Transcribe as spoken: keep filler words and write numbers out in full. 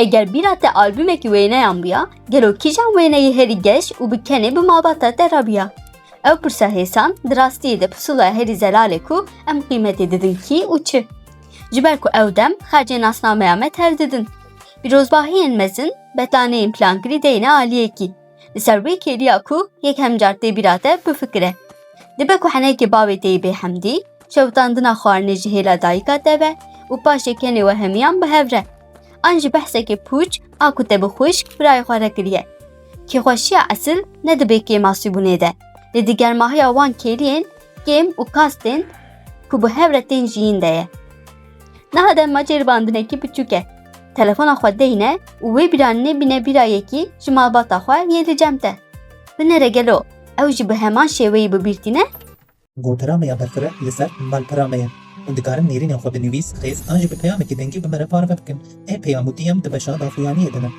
Eger bîra te albûmekî wêneyan bûya, gelo kîjan wêneyê herî geş û bi kenê bi malbata te re bûya? Ew pirsa hêsan di rastiyê de pusuloya herî zelal e ku em qîmetê didin kî û çi. Ji ber ku ew dem xercê nasnameya me tev didin. Pîrozbahiyên mezin, betaneyên plankirî deyne aliyekî. Li ser wê kêliya ku yek hemcar tê bîra te bifikire. Dibe ku henekê bavê te yê bêhemdî, şewitandina xwarinê ji hêla dayika te be û paşê kenê we hemiyan bi hev re. An jî behsekê pûç a ku te bi xwişk birayê xwe re kiriye. Kêxweşiya esil ne di bêkêmasîbûnê de, lê di germahiya wan kêliyên kêm û kastên ku bi hev re tên jiyîn de ye. Niha dema cêribandinekî biçûk e. Telefona xwe deyne û wê bîranînê bîne bîra yekî ji malbata xwe yê li cem te. Binêre gelo ew jî bi heman şêweyî bi bîr tîne? Gotera me ya berfireh li ser malpera me ye û dikarin nêrînên xwe bi nivîs, xêz an jî bi peyamekî dengî bi me re parve bikin. Ê peyam û diyem di beşa daxuyaniyê de ne.